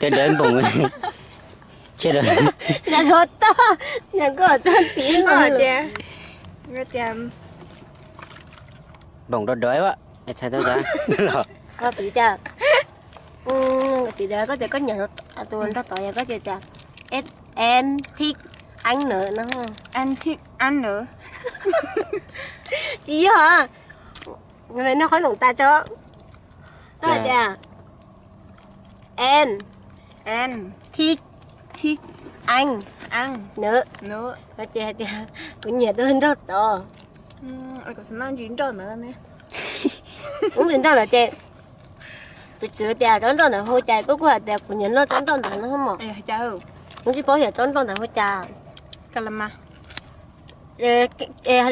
Dawb dawb npoos. Nyam hluav taws, nyam koj txog tid. Tias, tias npoos dawb dawb, txhais tau cas? Piv tias, piv tias koj tias koj nyiam tus nrog tod, yog koj tias tias, em, thích anh nữa no. Anh thích anh nữa. Tsis yog, noj qhob noom tas tso. Koj tias, em, em, thích, thích anh, anh, nữa, nữa. Koj ces hais tias kuv nyiam tus nrog tod. Ub, tus nrog ntawd ces, piv txwv tias tsob nroj ntawd hu cas, koj kuj hais tias kuv nyiam noj tsob nroj ntawd no mos. Kuv tsis paub xyov tsob nroj ntawd hu cas. Hais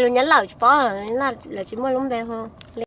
lus Nyab Laj tsis paub, lawv tsis muaj lub npe hu.